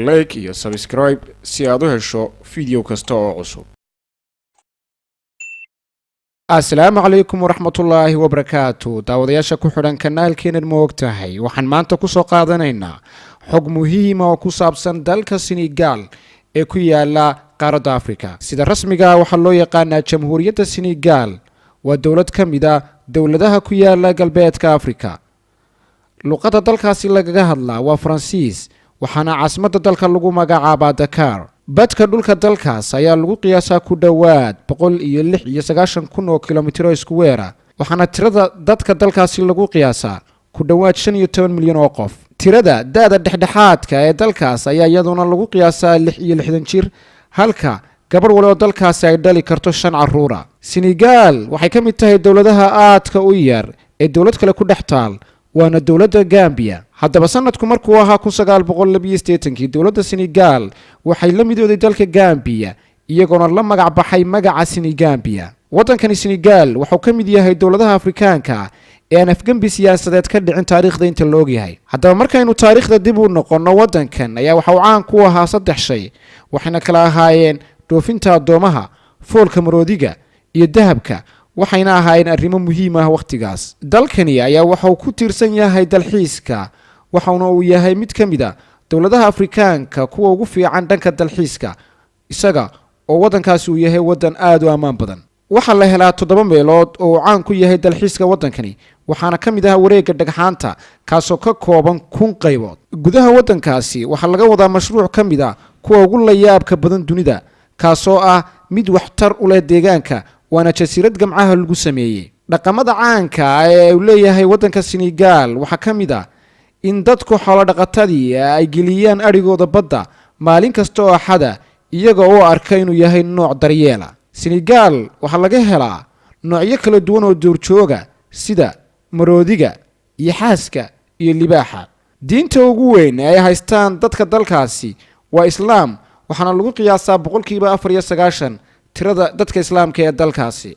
Like iyo subscribe si aad u hesho video kasta oo cusub. Asalaamu calaykum waraxmatullaahi wabarakaatu. Daawadayaasha ku xidhan kanaalkeenan, ma og tahay? Waxaan maanta kusoo qaadanaynaa xog muhiima oo ku saabsan dalka Senegal ee ku yaala qaaradda Africa. Sida rasmiga waxaa loo yaqaanaa Jamhuuriyadda Senegal. Waa dowlad ka mid a dowladaha ku yaala galbeedka Africa. Luqadda dalkaasi lagaga hadlaa waa Faransiis, waxaana caasimadda dalka lagu magacaabaa Dakar. Badka dhulka dalkaas ayaa lagu qiyaasaa ku dhowaad 196,000 oo kilomitiro iskuweera, waxaana tirada dadka dalkaasi lagu qiyaasaa ku dhowaad 15 milyan oo qof. Tirada da-da dhexdhexaadka ee dalkaas ayaa iyaduna lagu qiyaasaa 66 jir, halka gabadh wali oo dalkaasi ay dhali karto shan caruura. Senegal waxay ka mid tahay dowladaha aadka u yar ee dowlad kale ku dhex taal, waana dowladda Gambiya. Haddaba, sanadku markuu ahaa 1982-kii, dowladda Senegal waxay la midooday dalka Gambiya, iyagoona la magac baxay magaca Senegambiya. Waddankani Senegal wuxuu ka mid yahay dowladaha Afrikaanka ee aan afgembi siyaasadeed ka dhicin taariikhda inta la ogyahay. Haddaba, markaynu taariikhda dib u noqonno, waddankan ayaa waxa uu caan ku ahaa saddex shay, waxayna kala ahaayeen dhoofinta addoomaha, foolka maroodiga iyo dahabka, waxayna ahaayeen arrimo muhiim ah wakhtigaas. Dalkani ayaa waxa uu ku tiirsan yahay dalxiiska, waxauna uu yahay mid ka mid a dowladaha Afrikaanka kuwa ugu fiican dhanka dalxiiska, isaga oo waddankaasi uu yahay waddan aada u ammaan badan. Waxaa la helaa toddoba meelood oo uu caan ku yahay dalxiiska waddankani, waxaana ka mid ah wareegga dhagxaanta, kaasoo ka kooban 1000 qaybood. Gudaha waddankaasi waxaa laga wadaa mashruuc ka mid a kuwa ugu layaabka badan dunida, kaasoo ah mid waxtar u leh deegaanka, waana jasiirad gamcaha lagu sameeyey. Dhaqamada caanka ah ee uu leeyahay waddanka Senegal waxaa ka mid ah in dadku xoolodhaqatadii ay geliyaan adhigooda badda maalin kasta oo Axada, iyaga oo arka inuu yahay nooc daryeela. Senegal waxaa laga helaa noocyo kala duwan oo duurjooga, sida maroodiga iyo xaaska iyo libaaxa. Diinta ugu weyn ee ay haystaan dadka dalkaasi waa Islaam, waxaana lagu qiyaasaa 94% tirada dadka Islaamka ee dalkaasi.